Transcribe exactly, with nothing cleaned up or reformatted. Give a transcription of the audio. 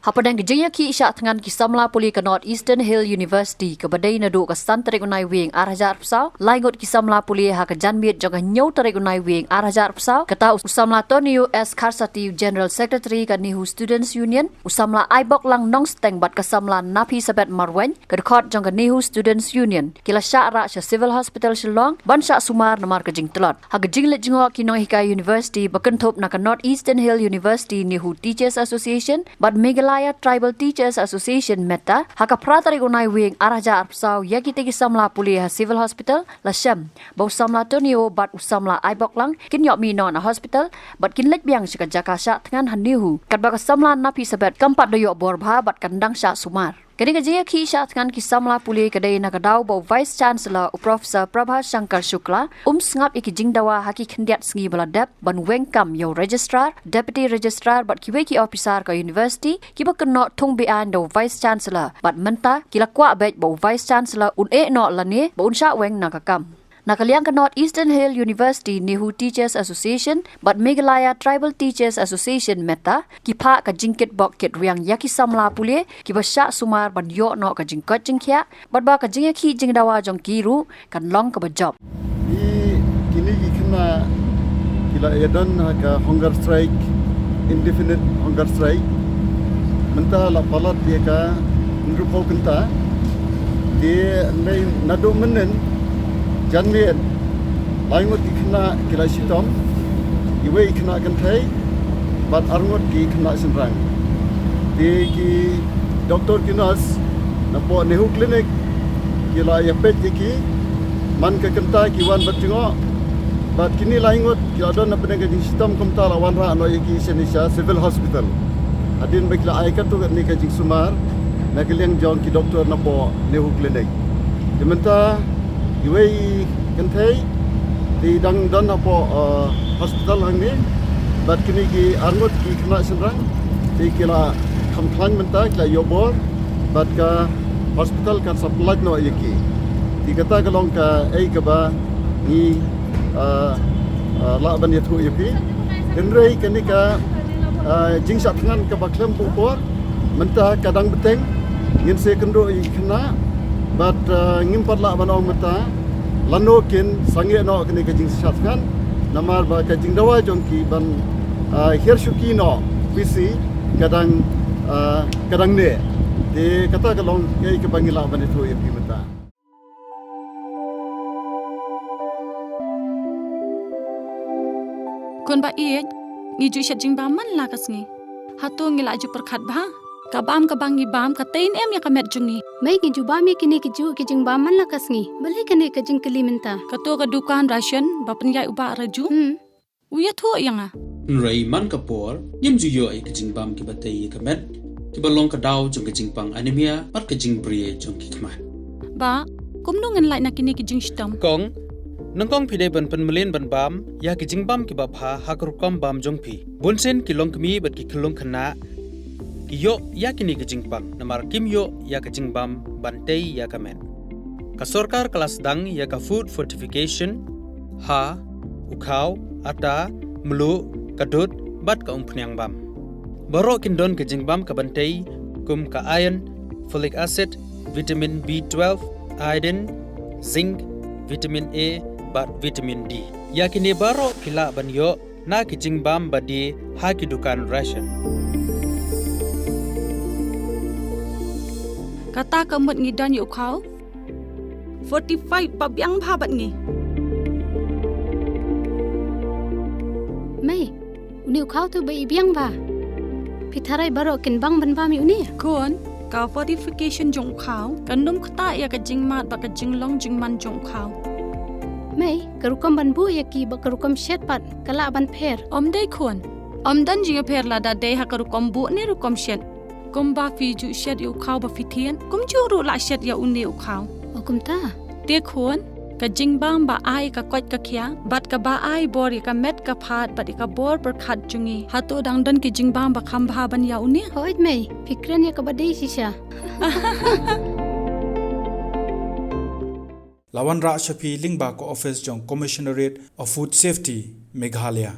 Hapdeng ka jingïakhih shah thngan ki samla pule ka North Eastern Hill University kaba dei naduh ka san tarik u Naiwieng ar hajar arphew saw, lai ngut ki samla pule ha ka janmiet jong ka hynñiew tarik u Naiwieng ar hajar arphew saw, kata u samla Tonio S Kharsati, General Secretary ka NEHU Students Union, u samla Aiboklang Nongsteng bad ka samla Naphisabeth Marwein, ka dkhot jong ka NEHU Students Union, ki la shah rah sha Civil Hospital Shillong ban shah sumar namar ka jingtlot. Ha ka jingleit jngoh ki nonghikai university ba kynthup na ka North Eastern Hill University NEHU Teachers Association bad Meghalaya Tribal Teachers Association, METTA, ha ka phra tarik u Naiwieng ar hajar arphew saw, ïa kitei ki samla pule ha Civil Hospital, la shem ba u samla Tonio bad u samla Aiboklang kin ïoh mih noh na hospital bad kin leit biang sha ka jaka shah thngan ha NEHU, katba ka samla Naphisabeth kam pat da ïoh bor bha bad kan dang shah sumar. Kane ka jingïakhih shah thngan ki samla pule ka dei na ka daw ba u Vice Chancellor u Professor Prabha Shankar Shukla um sngap ïa ki jingdawa ha ki khyndiat sngi ba la dep ban weng kam ïa u Registrar, Deputy Registrar bad kiwei ki ophisar ka university kiba kynnoh thung beaiñ da u Vice Chancellor, bad mynta ki la kwah beit ba u Vice Chancellor un ïeh noh lane ba un shah weng na ka kam. Na ka liang ka North Eastern Hill University NEHU Teachers Association bad Meghalaya Tribal Teachers Association, METTA, ki phah ka jingkitbok kitrwiang ïa ki samla pule kiba shah sumar ban ïoh noh ka jingkoit jingkhiah, bad ba ka jingïakhih jingdawa jong ki ruh kan long kaba jop. Ki, kine ki khynnah ki la ïadon ha ka hunger strike, indefinite hunger strike. Mynta la palat ïa ka hynriewphew kynta. Te hynrei naduh mynhynnin janmiet, lai ngut ki khynnah ki la shitom, iwei i khynnah kynthei bad arngut ki khynnah shynrang. Te ki doktor ki nurse napoh NEHU Clinic ki la ïapeit ïa ki, man ka kynta ki wan bad jngoh, bad kine lai ngut ki la don hapdeng ka jingshitom, kumta la wanrah noh ïa ki shane sha Civil Hospital. Hadien ba ki la ai katto katne ka jingsumar na ka liang jong ki doktor napoh NEHU Clinic. Te mynta iwei i kynthei te i dang don hapoh, uh, hospital hangne, bad kine ki arngut ki khynnah shynrang te ki la kham khlaiñ mynta, ki la ïoh bor, bad ka hospital kan sa pyllait noh ïa ki. Te kata ka long kaei kaba ngi, uh, uh, lah ban ïathuh ïa phi. Hynrei kane ka, uh, jingshah thngan kaba khlem buh por, mynta ka dang bteng, ngin sa ïakynduh ïa ki khynnah, bad, uh, ngim pat lah ban ong mynta lano kin sangeh noh kane ka jingshah thngan, namar ba ka jingdawa jong ki ban, uh, hiar shuki noh phi shi ka dang, uh, ka dang neh. Te kata ka long kaei kaba ngi lah ban ïathuh ïa phi mynta. Khun ba ïeit, ngi ju shet jingbam man la ka sngi. Hato ngi la ju pyrkhat bha? Ka bam kaba ngi bam ka tei ne em ïa ka met jong ngi? Mei, ngi ju bam ïa kine ki juh ki jingbam man la ka sngi. Balei kane ka jingkylli mynta? Kato ka dukan ration ba pynïaid u Bah Raju. Hmm. U ïathuh ïa nga. Hynrei man ka por, ngim ju ïoh ïa ka jingbam kiba tei ïa ka met, kiba long ka daw jong ka jingpang anemia bad ka jingbria jong ki khmat. Bah, kumno ngin lait na kine ki jingshitom? Kong, nyngkong phi dei ban pynmlien ban bam ïa ki jingbam kiba bha ha ka rukom bam jong phi. Bunsien ki longkmie bad ki khyllung khynnah ki ïoh ïa kine ki jingpang namar kim ïoh ïa ka jingbam ban tei ïa ka met. Ka sorkar ka la sdang ïa ka food fortification ha u khaw, atta, mluh, ka dud bad ka umphniang bam. Baroh kin don ka jingbam kaban tei kum ka iron, folic acid, vitamin B twelve, iodine, zinc, vitamin A bad vitamin D. Ïa kine baroh phi lah ban ïoh na ki jingbam ba die ha ki dukan ration. Kata ka mut ngi don ïa u khaw fortified ba biang bha bad ngi. Mei, une u khaw te ba i biang bha. Phi tharai baroh kin bang ban bam ïa une? Khun, ka fortification jong u khaw kan ym ktah ïa ka jingmad bad ka jinglong jingman jong u khaw. Mei, ka rukom ban buh ïa ki bad ka rukom shet pat ka lah ban pher? Ym dei khun. Ym don jingïapher lada dei ha ka rukom buh ne rukom shet. Kumba phi ju shet ïa u khaw ba phi thied, kumjuh ruh lah shet ïa une u khaw. O kumta? Te khun, ka jingbam ba ai ka koit ka khiah bad kaba ai bor ïa ka met ka phad bad ïa ka bor pyrkhat jong ngi, hato dang don ki jingbam ba kham bha ban ïa une? Hooid mei, phi kren ïa kaba dei shisha. La wanrah sha phi lyngba ka office jong Commissionerate of Food Safety, Meghalaya.